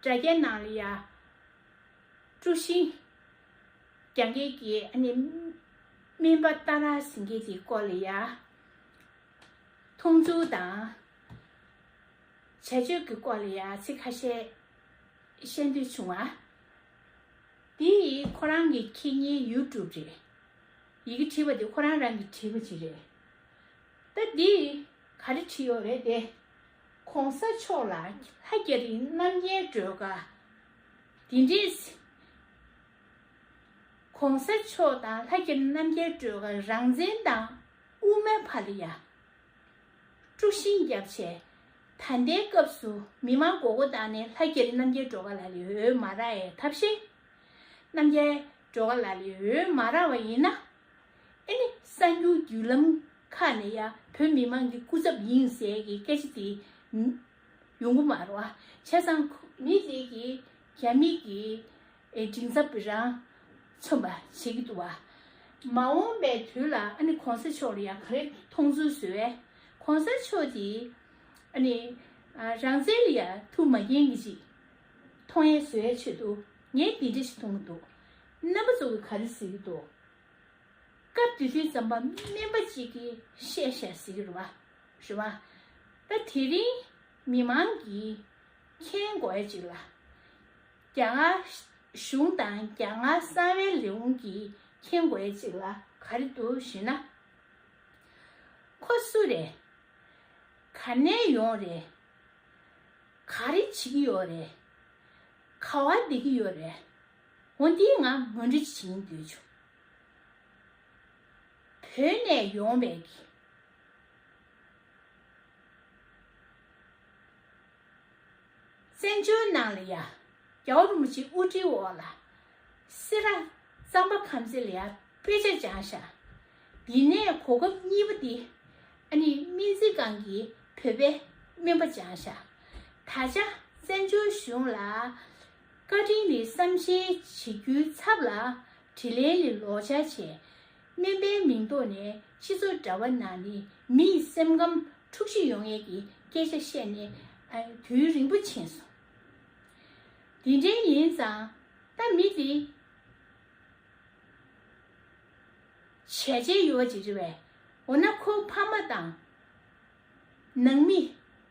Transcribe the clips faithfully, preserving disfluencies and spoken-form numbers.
དྲ་རྒྱའི་ནང་ལ་ཡ། དཀྲུག་ཤིང་རྒྱག་མཁན་གྱི་ཨ་ནི་སྨན་པ་ཏཱ་ར་ཟེར་མཁན་དེའི་སྐོར་ལ་ཡ། མཐོང་ཚུལ་དང་བྱ་སྤྱོད་ཀྱི་སྐོར་ལ་ཡ་ཚིག་ཁ་ཤས་བཤད་འདོད་བྱུང་བ། འདི་ཁོ་རང་གི་ཁེ་ཉེན་ཡུ་ཊུབ་རེད། ཡི་གེ་བྲིས་པ་དེ་ཁོ་རང་རང་གིས་བྲིས་པ་ཅིག་རེད། ད་འདི་ག་རེ་བྲིས་ཡོད་རེད་དེ། ༸གོང་ས་མཆོག་ལ་ལྷ་རྒྱ་རི་རྣམ་རྒྱལ་སྒྲོལ་དཀར། འདི་འདྲས། ༸གོང་ས་མཆོག་དང་ལྷ་རྒྱ་རི་རྣམ་རྒྱལ་སྒྲོལ་དཀར་རང་བཙན་དང་དབུ་མའི་བར་ལ་ཡ། དཀྲུག་ཤིང་བརྒྱབ་བྱས། ད་ལྟའི་སྐབས་སུ་མི་མང་མགོ་སྐོར་བཏང་ནས་ལྷ་རྒྱ་རི་རྣམ་རྒྱལ་སྒྲོལ་དཀར་ལགས་ལ་འོས་མ་རག་ཡས་ཐབས་ཤེས། རྣམ་རྒྱལ་སྒྲོལ་དཀར་ལགས་ལ་འོས་མ་རག་པ་ཡིན་ན། ཨེ་ནི་གསར་འགྱུར་བརྒྱུད་ལམ་ཁག་ནས་ཡ་བོད་མི་མང་གི་སྐུ་ཚབ་ཡིན་ཟེར་གྱི་སྐད་ཆ་དེ་ཡོང་གི་མ་རེད་བ། བྱས་ཙང་མི་དེ་གིས་རྒྱ་མི་གི་ཨེ་མགྲིན་ཚབ་རང་མཚོན་པ་བྱེད་ཀྱི་འདུག་བ། མ་འོངས་པའི་དུས་ལ་ཨ་ནི་གོང་ས་མཆོག་ལ་ཡང་ག་རེ་མཐོང་ཚུལ་བཟོས་བས། གོང་ས་མཆོག་དེ་ཨ་ནི་ཨ་རང་བཙན་ལ་ཡང་ཐུགས་མ་མཁྱེན་གྱི་ཅིག་མཐོང་ཡས་བཟོ་ཡས་ཆེད་དུ་ངས་འདི་འདྲ་ཞིག་མཐོང་གི་འདུག། རྣམ་པ་ཚོ་གིས་ག་རེ་ཟེར་གྱི་འདུག། སྐབས་དེ་དུས་ཙམ་པ་སྨན་པ་གཅིག་གིས་བཤད་བཤད་ཟེར་གྱི་རེད་བ། རེད་བ། ད་དེ་རིང་མི་མང་གིས་མཁྱེན་དགོས་ཡ་གཅིག་ལ། རྒྱ་གར་གཞུང་དང་རྒྱ་གར་གསང་བའི་ལས་ཁུངས་ཀྱིས་མཁྱེན་དགོས་ཡ་གཅིག་ལ་ག་རེ་འདུག་ཞུས་ན། ཁོ་སུ་རེད། ག་ནས་ཡོང་རེད། ག་རེ་བྱེད་ཀྱི་ཡོད་རེད། ག་བ་བསྡད་ཀྱི་ཡོད་རེད། འོ་འདི་ང་ངོ་སྤྲོད་བྱེད་འདོད་བྱུང་། བོད་ནས་ཡོང་བའི་གི། བཙན་བྱོལ་ནང་ལ་ཡ། རྒྱལ་བ་རིན་པོ་ཆེའི་དབུ་ཁྲིད་འོག་ལ། སེ་ར་གཙང་པ་ཁམས་ཚན་ལ་ཡ་དཔེ་ཆ་སྦྱངས་ཤག། འདི་ནས་གོ་སྐབས་གཉིས་པ་འདི། ཨ་ནི་སྨན་རྩིས་ཁང་གི་བོད་པའི་སྨན་པ་སྦྱངས་ཤག། ད་ཆ་བཙན་བྱོལ་གཞུང་ལ་བཀའ་དྲིན་ལ་བསམ་ཤེས་བྱེད་རྒྱུའི་ཚབ་ལ་དྲིན་ལན་ལ་ལོག་འཆར་བྱས། སྨན་པའི་མིང་ཐོག་ནས་སྤྱི་ཚོགས་དྲ་བ་ནང་ནས་མིའི་སེམས་ཁམས་འཁྲུག་གཞི་ཡོང་ཡས་ཀྱི་སྐད་ཆ་བཤད་ནས་ཨ་དུས་རིང་པོ་ཕྱིན་སོང་། འདི་འདྲའི་ཡིན་ཙང་ད་མི་དེ་བྱས་རྗེས་ཡོད་པ་ཅིག་རེད་པས། འོ་ན་ཁོ་ཕ་མ་དང་ནང་མི་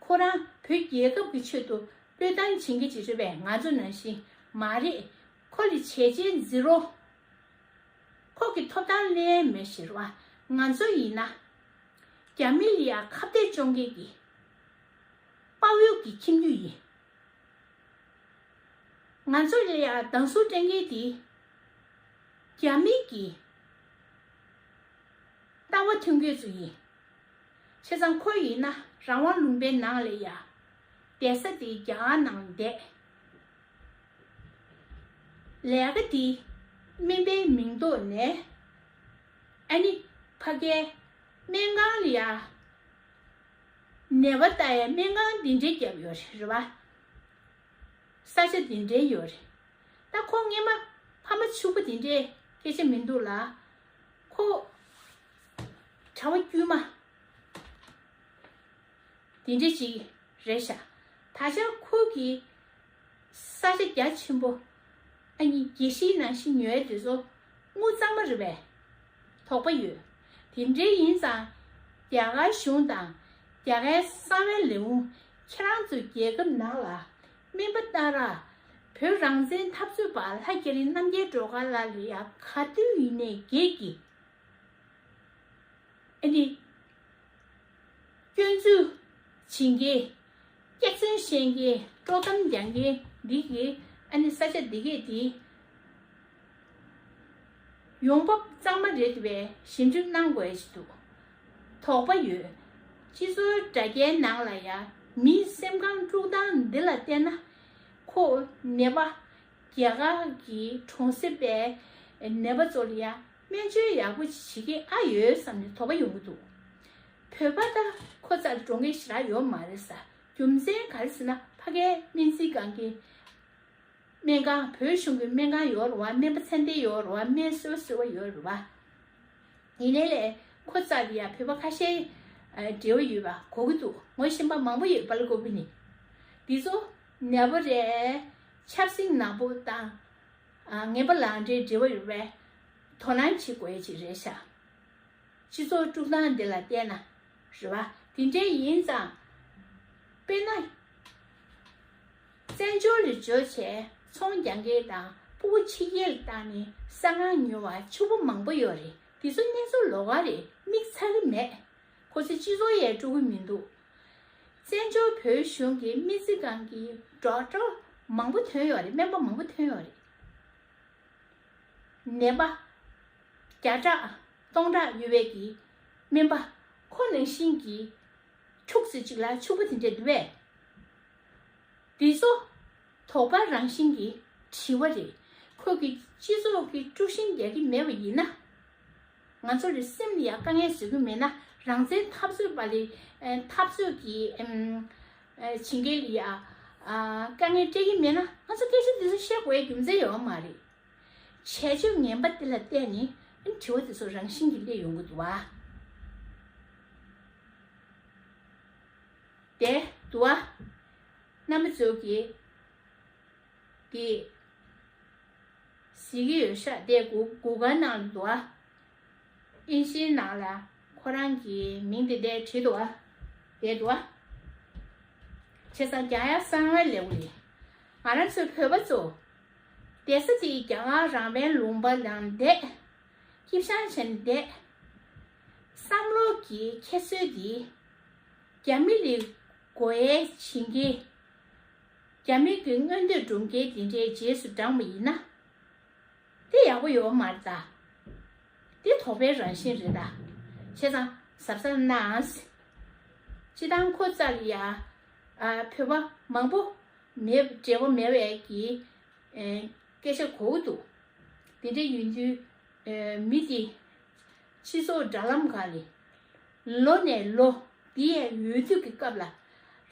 ཁོ་རང་བོད་རྒྱལ་ཁབ་ཀྱི་ཆེད་དུ་བློས་བཏང་བྱེད་མཁན་ཅིག་རེད་པས། ང་ཚོ་ནང་བཞིན་མ་རེད། ཁོ་ལ་བྱས་རྗེས་ཛི་རོ། ཁོ་གི་ཐོབ་ཐང་ལེན་མེད་ཞེས་རེད་བ། ང་ཚོ་ཡིན་ན། རྒྱ་མི་ལ་ཡ་ཁ་གཏད་གཅོག་མཁན་གྱི་དཔའ་བོའི་གི་ཁྱིམ་རྒྱུད་ཡིན། ང་ཚོ་ལ་ཡ་སྡང་ཟུག་སྤྲད་མཁན་དེ་རྒྱ་མི་གི་ལྟ་བ་མཐུན་རྐྱེན་ཚོ་ཡིན། བྱས་ཙང་ཁོ་ཡིན་ན་རང་དབང་ལུང་པའི་ནང་ལ་ཡ་བསྡད་ས་དེ་རྒྱ་གར་ནང་བསྡད། ལས་ཀ་དེ་སྨན་པའི་མིང་ཐོག་ནས་ཨ་ནི་ཕ་གའི་སྨན་ཁང་ལ་ཡ་ནད་པ་ལྟ་ཡ་སྨན་ཁང་འདི་འདྲའི་བརྒྱབ་ཡོད་རེད་བ། ས་ཆ་འདི་འདྲའི་ཡོད་རེད། ད་ཁོ་སྔས་མ་ཕ་མ་ཕྱུག་པོ་འདི་འདྲའི་སྐད་ཆ་མི་འདུག་ལ། ཁོ་གྲྭ་པ་དཀྱུས་མ་འདི་འདྲ་ཅིག་རེད་ཤག། ད་ཆ་ཁོ་གི་ས་ཆ་རྒྱ་ཆེན་པོ་ཨ་ནི་དགེ་བཤེས་ནང་བཞིན་ཉོ་ཡ་དེ་ཚོ་དངུལ་གཙང་མ་རེད་པས། དོགས་པ་ཡོད། དེ་འདྲའི་ཡིན་ཙང་རྒྱ་གར་གཞུང་དང་རྒྱ་གར་གསང་བའི་ལས་ཁུངས་ཁྱེད་རང་ཚོའི་རྒྱལ་ཁབ་ནང་ལ་སྨན་པ་ཏཱ་ར་བོད་རང་བཙན་འཐབ་རྩོད་པ་ལྷ་རྒྱ་རི་རྣམ་རྒྱལ་སྒྲོལ་དཀར་ལགས་ལ་ཡ་ག་དུས་ཡིན་ནའི་སྒེར་གྱི་ཨ་ནི། སྐྱོན་འཛུགས་བྱེད་མཁན། སྐྱག་རྫུན་བཤད་མཁན། དཀྲོག་གཏམ་རྒྱག་མཁན་འདི་གིས་ཨ་ནི་ས་ཆ་འདི་གས་དེ་ཡོང་འབབ་གཙང་མ་རེད་པས་ཞིབ་འཇུག་གནང་དགོས་ཀྱི་འདུག། དོགས་པ་ཡོད། སྤྱི་ཚོགས་དྲ་རྒྱའི་ནང་ལ་ཡང་མིའི་སེམས་ཁམས་དཀྲུག་སྟངས་འདི་ལ་བལྟས་ན། ཁོ་ནད་པ་རྒྱ་གར་གྱི་གྲོང་གསེབ་པའི་ནད་པ་ཚོ་ལ་ཡང་སྨན་བཅོས་ཡག་པོ་བྱེད་ཀྱི་ཨ་ཡོད་བསམ་ནས་དོགས་པ་ཡོང་གི་འདུག། བོད་པ་ད་ཁོ་རྩ་ལ་འགྲོ་མཁན་ཞེ་དྲག་ཡོད་མ་རེད་ས། རྒྱུ་མཚན་ག་རེ་ཟེར་ན་ཕ་གའི་སྨན་རྩིས་ཁང་གི་སྨན་ཁང་བོད་གཞུང་གི་སྨན་ཁང་ཡོད་རེད་བ། སྨན་པ་ཚད་ལྡན་ཡོད་རེད་བ། སྨན་གསོལ་གསོལ་བ་ཡོད་རེད་བ། ཡིན་ནའི་ལས་ཁོ་རྩ་ལ་ཡ་བོད་པ་ཁ་ཤས་འབྲེལ་བ་ཡོད་པ་གོ་གི་འདུག། ངོ་ཤེས་པ་མང་པོ་ཡོད་པ་ལ་གོ་གི་ནི། འདི་ཚོ་ནད་པ་རེད། ཆབ་སྲིད་ནག་པོ་དང་། ཨ། ངན་པ་ལག་འབྲེལ་འབྲེལ་བ་ཡོད་པའི་དོ་སྣང་བྱེད་དགོས་ཡ་ཅིག་རེད་ཤག་སྤྱི་ཚོགས་དཀྲུག་སྟངས་འདི་ལ་བལྟས་ན། རེད་བ། དེ་འདྲ་ཡིན་ཙང་། དཔེར་ན། བཙན་བྱོལ་ལ་འབྱོར་བྱས་ཚོང་རྒྱག་མཁན་དང་སྤུ་གུ་ཕྱི་རྒྱལ་ལ་བཏང་ནས་གསང་སྔགས་ཉོ་བ་ཕྱུག་པོ་མང་པོ་ཡོད་རེད། དེ་ཚོ་གནས་ཚུལ་ལོགས་ཀ་རེད། མིག་ཚ་གི་མེད། ཁོ་ཚོའི་སྤྱི་ཚོགས་ཡང་དཀྲུག་གི་མི་འདུག་བཙན་བྱོལ་བོད་གཞུང་གི་མི་རྩིས་ཁང་གི་ཌོག་ཊར་མང་པོ་ཐོན་ཡོད་རེད། སྨན་པ་མང་པོ་ཐོན་ཡོད་རེད། ནད་པ་བརྒྱ་ཕྲག་སྟོང་ཕྲག་ཡོད་པའི་གི་སྨན་པ་ཁོ་ནང་བཞིན་གྱི་ཕྱུགས་ཟེར་ཅིག་ལ་ཕྱུག་པོ་དེ་འདྲ་འདུག་པས། འདི་ཚོ་དོགས་པ་རང་བཞིན་གྱི་དྲི་བ་རེད། ཁོ་གི་སྤྱི་ཚོགས་ཀྱི་དཀྲུག་ཤིང་རྒྱག་གི་མེད་པ་ཡིན་ན། ང་ཚོ་ལ་སེམས་ལ་ཡ་དཀའ་ངལ་བཟོ་གི་མེད་ན། རང་བཙན་འཐབ་རྩོད་པ་ལ། ཨ། འཐབ་རྩོད་ཀྱི། ཨམ། ཨ། བྱེད་མཁན་ལ་ཡ། ཨ། དཀའ་ངལ་སྤྲད་ཀྱི་མེད་ན། ང་ཚོ་སྐད་ཆ་འདི་ཚོ་བཤད་དགོས་ཡ་རྒྱུ་མཚན་ཡོད་མ་རེད། བྱས་རྗེས་ངན་པ་འདི་ལ་བལྟས་ནས་དྲི་བ་འདི་ཚོ་རང་བཞིན་གྱིས་སླེབས་ཡོང་གི་འདུག་བ། དེ་འདུག་བ། རྣམ་པ་ཚོ་གིས་འདི་གཟིགས་ཀྱི་ཡོད་ཤག་དེ་གུ་གུ་ག་ནང་ལ་འདུག་བ། ཨིན་ཇིའི་ནང་ལ་ཁོ་རང་གི་མིང་དེ་འདྲ་བྲིས་འདུག་བ། དེ་འདུག་བ། བྱས་ཙང་རྒྱག་ཡ་གསང་བའི་ལེའུ་རེད། ང་རང་ཚོའི་བོད་པ་ཚོ། བསྡད་ས་དེ་རྒྱ་གར་རང་དབང་ལུང་པ་ནང་བསྡད། སྐྱིད་ཤང་བྱས་ནས་བསྡད། བསམ་བློ་གི་ཁྱེར་སོ་དེ། རྒྱ་མི་ལ་དགོས་ཡས་བྱེད་མཁན། རྒྱ་མི་གི་མངོན་འདོད་སྒྲུབ་མཁན་དེ་འདྲའི་རྗེས་སུ་འབྲངས་པ་ཡིན་ན། དེ་ཡག་པོ་ཡོད་མ་རེད་ད། དེ་དོགས་པའི་རང་བཞིན་རེད་ད། བྱས་ཙང་གཟབ་གཟབ་གནང་། སྤྱིར་བཏང་ཁོ་རྩ་ལ་ཡ། ཨ། བོད་པ་མང་པོ་མེད། འབྲེལ་བ་མེད་པའི་གི། ཨེ། སྐད་ཆ་གོ་གི་འདུག་དེ་འདྲ་ཡིན་དུས། ཨེ། མི་དེ་སྤྱི་ཚོགས་དྲ་ལམ་སྒང་ལ་ལོ་ནས་ལོ་འདི་ཡའི་འོས་བསྡུ་གི་སྐབས་ལ་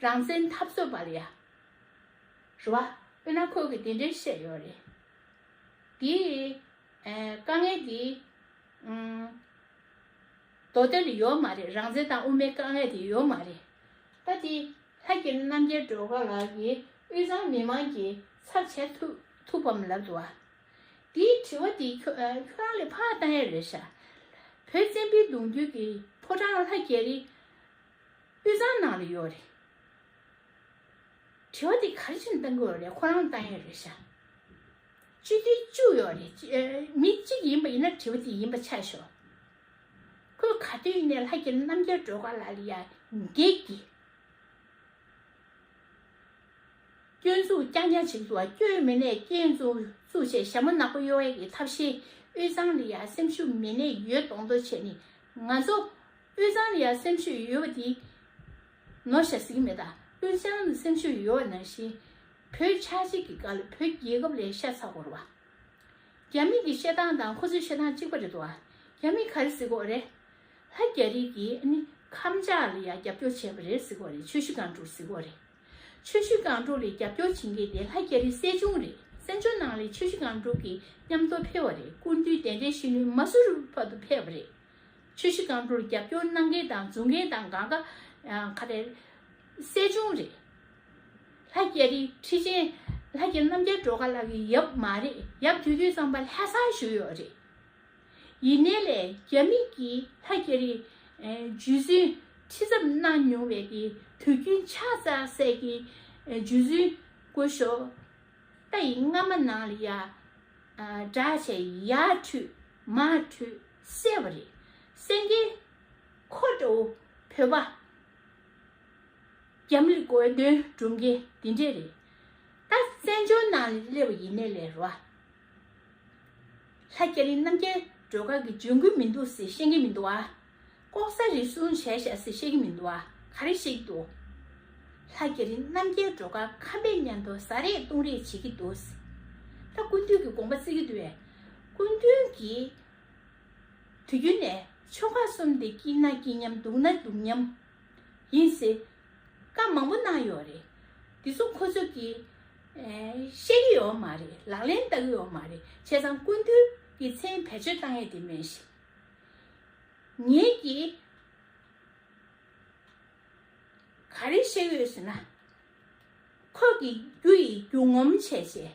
རང་བཙན་འཐབ་རྩོད་པ་ལ་ཡ། རེད་བ། དཔེར་ན་ཁོས་གི་དེ་འདྲའི་བཤད་ཡོད་རེད། དེ། ཨེ། དཀའ་ངལ་དེ། ཨུམ། མདོ་སྟོད་ལ་ཡོད་མ་རེད། རང་བཙན་དང་དབུ་མའི་དཀའ་ངལ་དེ་ཡོད་མ་རེད། ད་དེ་ལྷ་རྒྱ་རི་རྣམ་རྒྱལ་སྒྲོལ་དཀར་ལགས་ཀྱིས་དབུས་གཙང་མི་མང་གི་ཚབ་བྱེད་ཐུབ་ཐུབ་བམ་ལབ་འདུག་བ། དེའི་དྲི་བ་དེ་ཁྱོད་ཁྱོད་རང་ལ་ཕར་བཏང་ཡས་རེད་ཤག་བོད་བཙན་པོའི་གདུང་རྒྱུད་ཀྱི་ཕོ་བྲང་ལྷ་རྒྱ་རི་དབུས་གཙང་ནང་ལ་ཡོད་རེད། དྲི་བ་དེ་ག་རེ་བྱས་ནས་བཏང་གི་ཡོད་རེད། ཁོ་རང་བཏང་ཡས་རེད་ཤག་སྤྱི་འཐུས་བཅུ་ཡོད་རེད། ཨ། མི་གཅིག་ཡིན་པ་ཡིན་ན་དྲི་བ་དེ་ཡིན་པ་ཆ་ཤོག་ཁོས་ག་དུས་ཡིན་ནའི་ལྷ་རྒྱ་རི་རྣམ་རྒྱལ་སྒྲོལ་དཀར་ལགས་ལ་ཡ་འགེལ་གྱི། སྐྱོན་འཛུགས་རྐྱང་རྐྱང་བྱེད་ཀྱི་འདུག་བ། སྐྱོན་མེད་ནའི་སྐྱོན་འཛུགས་འཛུགས་བྱས་ཞྭ་མོ་ནག་པོ་གཡོ་བའི་གི་ཐབས་ཤེས། དབུས་གཙང་ལ་ཡ་སེམས་ཤུགས་མེད་ནའི་ཡོད་མདོག་མདོག་བྱས་ནས་ང་ཚོ། དབུས་གཙང་ལ་ཡ་སེམས་ཤུགས་ཡོད་པ་དེ་ནོར་ཤག་ཟེར་གྱི་མེད་ད། དབུས་གཙང་ལ་སེམས་ཤུགས་ཡོད་པ་ནང་བཞིན། བོད་ཆགས་སྲིད་ཀྱི་སྐབས་ལ་བོད་རྒྱལ་ཁབ་ལ་ཤ་ཚ་དགོས་རེད་བ། རྒྱ་མི་གི་བཤད་སྟངས་དང་ཁོ་ཚོའི་བཤད་སྟངས་གཅིག་པ་རེད་འདུག་བ། རྒྱ་མིས་ག་རེ་ཟེར་གྱི་ཡོད་རེད། ལྷ་རྒྱ་རི་གིས་ཨ་ནི་ཁམས་ཕྱོགས་ལ་ཡ་རྒྱབ་སྐྱོར་བྱས་པ་རེད་ཟེར་གྱི་ཡོད་རེད། ཆུ་བཞི་སྒང་དྲུག་ཟེར་གྱི་ཡོད་རེད། ཆུ་བཞི་སྒང་དྲུག་ལ་རྒྱབ་སྐྱོར་བྱེད་མཁན་དེ་ལྷ་རྒྱ་རི་སྲིད་གཞུང་རེད། བཙན་བྱོལ་ནང་ལ་ཆུ་བཞི་སྒང་དྲུག་གི་མཉམ་དུ་ཕེབས་པ་རེད། སྐུ་མདུན་གདན་འདྲེན་ཞུ་ནས་མ་སུ་རི་བར་དུ་ཕེབས་པ་རེད། ཆུ་བཞི་སྒང་དྲུག་ལ་རྒྱབ་སྐྱོར་གནང་མཁན་དང་འཛུགས་མཁན་དང་གང་ག་ག་རེ་སྲིད་གཞུང་རེད། ལྷ་རྒྱ་རི་ཁྲི་ཆེན་ལྷ་རྒྱ་རི་རྣམ་རྒྱལ་སྒྲོལ་དཀར་ལགས་ཀྱི་ཡབ་མ་རེད། ཡབ་དུས་དུས་ཙམ་པ་ལྷ་སར་བཞུགས་ཡོད་རེད། ཡིན་ནའི་ལས་རྒྱ་མི་གིས་ལྷ་རྒྱ་རི་རྗེ་བཙུན་ཁྲི་ཚབ་གནང་མྱོང་བའི་གི་དུས་རྒྱུན་ཕྱག་འཚལ་སའི་གི་རྗེ་བཙུན་སྐུ་ཞབས་ད་ཡི་སྔ་མ་ནང་ལ་ཡ། ཨ། དྲག་ཆེ་ཡར་ཁྲུས་མར་ཁྲུས་བསད་པ་རེད། སེང་གེ་ཁོ་འདྲ་བོ་བོད་པ་རྒྱ་མི་ལ་དགོས་འདུན་སྒྲུབ་མཁན་འདི་འདྲས་རེད། ད་བཙན་བྱོལ་ནང་ལ་སླེབས་པ་ཡིན་ནའི་ལས་རོ། ལྷ་རྒྱ་རི་རྣམ་རྒྱལ་སྒྲོལ་དཀར་གྱི་འབྱུང་ཁུངས་མི་འདུག་ཟེར་བཤད་མཁན་མི་འདུག་ཨ། ལྐོག་ཟ་རེ་ཟུང་བྱས་ཤག་ཟེར་བཤད་ཀྱི་མི་འདུག་ཨ། ག་རེ་བཤད་ཀྱི་འདུག་ལྷ་རྒྱ་རི་རྣམ་རྒྱལ་སྒྲོལ་དཀར་ཁམས་པའི་མཉམ་དུ་ཟ་རེས་བཏུང་རེས་བྱེད་ཀྱི་འདུག་ད་སྐུ་མདུན་གྱི་དགོངས་པ་བརྩི་གི་འདུག་བས། སྐུ་མདུན་གྱིས་དུས་རྒྱུན་ནས་ཆོལ་ཁ་གསུམ་དེ་སྐྱིད་ན་སྐྱིད་མཉམ་སྡུག་ན་སྡུག་མཉམ་ཡིན་ཟེར་བཀའ་མང་པོ་གནང་ཡོད་རེད། འདི་ཚོ་ཁོ་ཚོ་གིས་ཨེ་བཤད་ཀྱི་ཡོད་མ་རེད། ལག་ལེན་བསྟར་གྱི་ཡོད་མ་རེད། བྱས་ཙང་སྐུ་མདུན་གྱི་མཚན་བེད་སྤྱོད་བཏང་ཡས་དེ་མིན་ཞིག་ངེད་ཀྱིས་ག་རེ་བཤད་ཀྱི་ཡོད་ཟེར་ན། ཁོ་གིས་རྒྱུ་ཡི་རྒྱུ་ངོམ་བྱས་བྱས།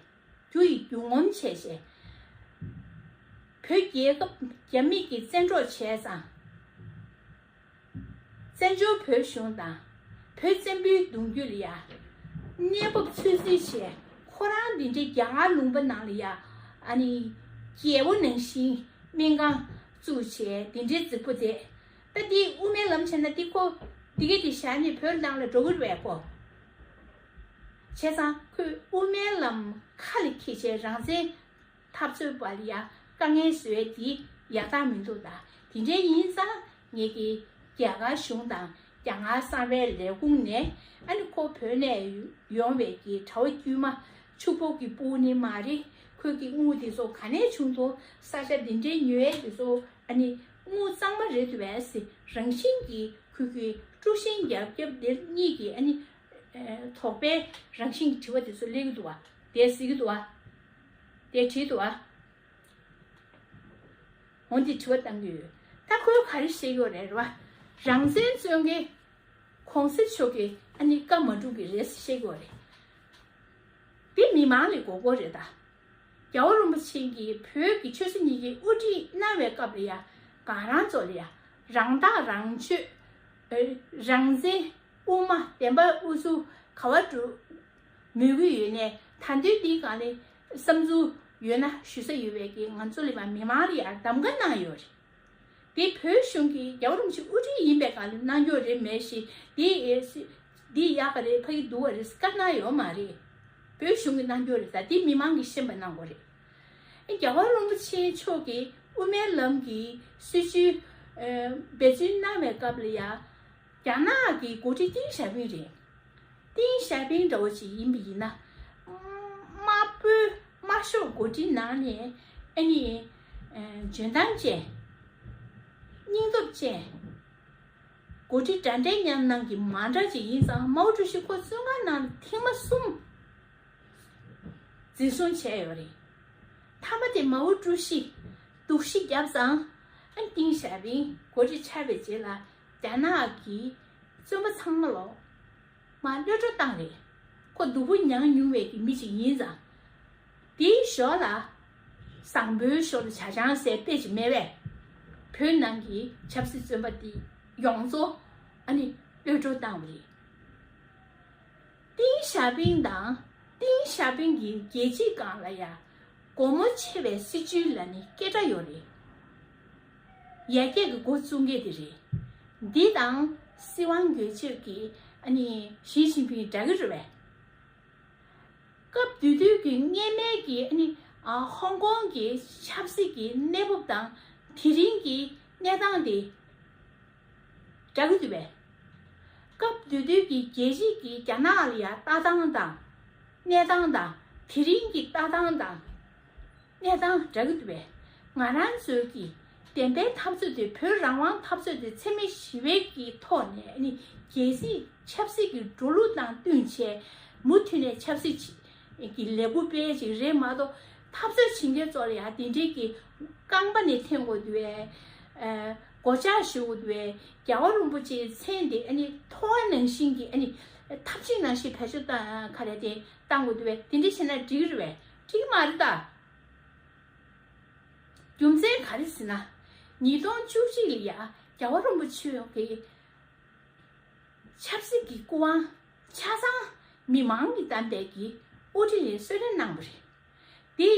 རྒྱུ་ཡི་རྒྱུ་ངོམ་བྱས་བྱས། བོད་རྒྱལ་ཁབ་རྒྱ་མི་གིས་བཙན་འཕྲོག་བྱས་ཙང་། བཙན་བྱོལ་བོད་གཞུང་དང་། བོད་བཙན་པོའི་གདུང་རྒྱུད་ལ་ཡ། གནས་བབ་ཚོད་རྩིས་བྱས། ཁོ་རང་འདི་འདྲའི་རྒྱ་གར་ལུང་པ་ནང་ལ་ཡ། ཨ་ནི། རྒྱལ་པོ་ནང་བཞིན་སྨན་ཁང་བཙུགས་བྱས་འདི་འདྲའི་རྫིག་པོ་བསྡད། ད་འདི་དབུ་མའི་ལམ་བྱས་ན་འདི་ཁོ། འདི་གས་འདི་བཞག་ནས་བོད་ནང་ལ་འགྲོ་གི་རེད་པས་ཁོ། བྱས་ཙང་ཁོས་དབུ་མའི་ལམ་ཁ་ལ་འཁྱེར་བྱས་རང་བཙན་འཐབ་རྩོད་པ་ལ་ཡ་དཀའ་ངལ་བཟོས་དེ་ཡག་རྟགས་མི་འདུག་ད་དེ་འདྲའི་ཡིན་ཙང་ངེད་ཀྱི་རྒྱ་གར་གཞུང་དང་རྒྱ་གར་གསང་བའི་ལས་ཁུངས་ནས། ཨ་ནི་ཁོ་བོད་ནས་ཡོང་བའི་གི་གྲྭ་བ་དཀྱུས་མ་ཕྱུག་པོ་གི་སྤུ་གུ་ནི་མ་རེད། ཁོས་ཀྱི་དངུལ་དེ་ཚོ་ག་ནས་བྱུང་འདུག་ས་ཆ་འདི་འདྲའི་ཉོ་ཡས་དེ་ཚོ་ཨ་ནི་དངུལ་གཙང་མ་རེད་འདུག་བས་ཟེར། རང་བཞིན་གྱིས་ཁོས་ཀྱི་དཀྲུག་ཤིང་རྒྱབ་རྒྱབ་འདིར་གཉིས་ཀྱི་ཨ་ནི་དོགས་པའི་རང་བཞིན་གྱི་དྲི་བ་དེ་ཚོ་སླེབས་ཀྱི་འདུག་བ། དེ་གཟིགས་ཀྱི་འདུག་བ། དེ་བྲིས་འདུག་བ། འོ་འདི་དྲི་བ་བཏང་གི་ཡོད། ད་ཁོས་ག་རེ་བཤད་ཀྱི་ཡོད་རེད། རེད་བ། རང་བཙན་རྩོད་མཁན་གོང་ས་མཆོག་གིས་ཨ་ནི་བཀའ་མ་སྒྲུབ་ཀྱི་རེད་ཟེར་བཤད་ཀྱི་ཡོད་རེད། འདི་མི་མང་ལ་མགོ་སྐོར་རེད་ད། རྒྱལ་བ་རིན་པོ་ཆེ་གིས་བོད་ཀྱི་ཆོལ་ཁ་གཉིས་ཀྱི་དབུ་ཁྲིད་གནང་བའི་སྐབས་ལ་ཡ། གང་རང་ཚོ་ལ་ཡ། རང་ཐག་རང་གཅོད། ཨེ། རང་བཙན། དབུ་མ། བདེན་པ། ཨུ་ཚུགས་ག་བ་འགྲོ་མོས་གུས་ཡོད་ནས། ད་དུང་འདིའི་སྒང་ལ་བསམ་ཚུལ་ཡོད་ན་ཞུ་ས་ཡོད་པའི་གི་ང་ཚོ་ལ་མ་མི་མང་ལ་ཡང་གདམ་ག་གནང་ཡོད་རེད། དེ་བོད་གཞུང་གི་རྒྱལ་བ་རིན་པོ་ཆེ་དབུ་ཁྲིད་ཡིན་པའི་སྒང་ལ་གནང་རྒྱུ་རེད་མེད་ཞེས། འདི་ཨེ་སི་འདི་ཡག་ག་རེད། ཕ་གི་སྡུག་ག་རེད་བཀའ་གནང་ཡོད་མ་རེད། བོད་གཞུང་གིས་གནང་རྒྱུ་རེད། ད་འདི་མི་མང་གིས་ཤེས་པ་གནང་དགོས་རེད། ཨེ། རྒྱལ་བ་རིན་པོ་ཆེ་མཆོག་གིས་དབུ་མའི་ལམ་གྱི་སྲིད་བྱུས་ཨེ་འབད་བརྩོན་གནང་བའི་སྐབས་ལ་ཡ། རྒྱ་ནག་གི་འགོ་ཁྲིད་ཏིང་ཞའོ་ཕིང་རེད། ཏིང་ཞའོ་ཕིང་འདྲ་བོ་ཅིག་ཡིན་པ་ཡིན་ན། དམར་པོའི་དམར་ཤོག་འགོ་ཁྲིད་ནང་ནས་ཨ་ནི། ཨེ། འཇོན་ཐང་ཅན། སྙིང་སྟོབས་ཅན། འགོ་ཁྲིད་འདྲ་འདྲའི་ཉམས་སྣང་གི་མ་འདྲ་ཅིག་ཡིན་ཙང་། མའོ་ཀྲུའུ་ཞི་ཁོ་བཙོན་ཁང་ནང་ཐེངས་མ་གསུམ་འཛིན་བཟུང་བྱས་ཡོད་རེད། མཐའ་མ་དེ་མའོ་ཀྲུའུ་ཞི་སྡུག་ཤི་བརྒྱབ་ཙང་། ཨ། ཏིང་ཞའོ་ཕིང་འགོ་ཁྲིད་ཆགས་པའི་རྗེས་ལ་རྒྱ་ནག་གིས་བཙོན་པ་ཚང་མ་ལོག་མར་གློད་གྲོལ་བཏང་རེད། ཁོ་སྡུག་པོ་མྱངས་མྱོང་བའི་གི་མི་ཅིག་ཡིན་ཙང་། དེའི་ཞོར་ལ་བཟང་པོའི་ཞོར་ལ་ཇ་ཆང་ཟེར་དཔེ་ཅིག་མེད་པས། བོད་ནང་གི་ཆབ་སྲིད་བཙོན་པ་དེ་ཡོངས་རྫོགས་ཨ་ནི་གློད་གྲོལ་བཏང་བ་རེད། ཏིང་ཞའོ་ཕིང་དང་། ཏིང་ཞའོ་ཕིང་གི་རྒྱལ་སྤྱིའི་སྒང་ལ་ཡ་སྒོ་མོ་ཕྱེ་བའི་སྲིད་བྱུས་ལ་ནི་སྐད་གྲགས་ཡོད་རེད། ཡར་རྒྱས་ཀྱི་འགོ་བཙུགས་མཁན་དེ་རེད། འདི་དང་སྲིད་དབང་སྒེར་གཅོད་ཀྱི་ཨ་ནི་ཞི་ཅིན་ཕིང་འདྲ་གི་རེད་པས། སྐབས་དེ་དུས་ཀྱི་སྔོན་མའི་གི་ཨ་ནི་ཨ་ཧོང་ཀོང་གི་ཆབ་སྲིད་ཀྱི་གནས་བབ་དང་དེ་རིང་གི་གནས་སྟངས་དེ་འདྲ་གི་འདུག་པས། སྐབས་དེ་དུས་ཀྱི་རྒྱལ་སྤྱི་གི་རྒྱ་ནག་ལ་ཡ་ལྟ་སྟངས་དང་གནས་སྟངས་དང་། དེ་རིང་གི་ལྟ་སྟངས་དང་། གནས་སྟངས་འདྲ་གི་འདུག་པས། ང་རང་ཚོའི་གི་བདེན་པའི་འཐབ་རྩོད་དེ། བོད་རང་དབང་འཐབ་རྩོད་དེ་འཚེ་མེད་ཞི་བའི་གི་ཐོག་ནས་ནི་རྒྱལ་སྲིད་ཆབ་སྲིད་ཀྱི་འགྲོ་ལུགས་དང་བསྟུན་བྱས། མུ་མཐུད་ནས་ཆབ་སྲིད་ཀྱི་ལས་འགུལ་སྤེལ་ཅིག་རེད་མ་གཏོགས། འཐབ་རྩོད་བྱེད་མཁན་ཚོ་ལ་ཡང་དེ་འདྲའི་གི་རྐང་པ་ནས་འཐེན་དགོས་འདུག་པས། ཨ། སྒོ་ལྕགས་གཞུ་དགོས་འདུག་པས། རྒྱལ་བ་རིན་པོ་ཆེའི་མཚན་དེ་ཨ་ནི་ཐོ་བ་ནང་བཞིན་གྱི། ཨ་ནི་ཐབ་ཆེན་ནང་བཞིན་བེད་སྤྱོད་བཏང་། ག་རེ་དེ་བཏང་དགོས་འདུག་པས། དེ་འདྲ་བྱས་ན་འགྲིག་གི་རེད་པས། འགྲིག་གི་མ་རེད་ད། རྒྱུ་མཚན་ག་རེ་ཟེར་ན། ཉིས་སྟོང་བཅུ་གཅིག་ལ་ཡ་རྒྱལ་བ་རིན་པོ་ཆེ་གི་ཆབ་སྲིད་ཀྱི་སྐུ་དབང་ཆ་ཚང་མི་མང་གིས་བདམས་པའི་གི་དབུ་ཁྲིད་ལ་གསོལ་རས་གནང་བ་རེད། དེ་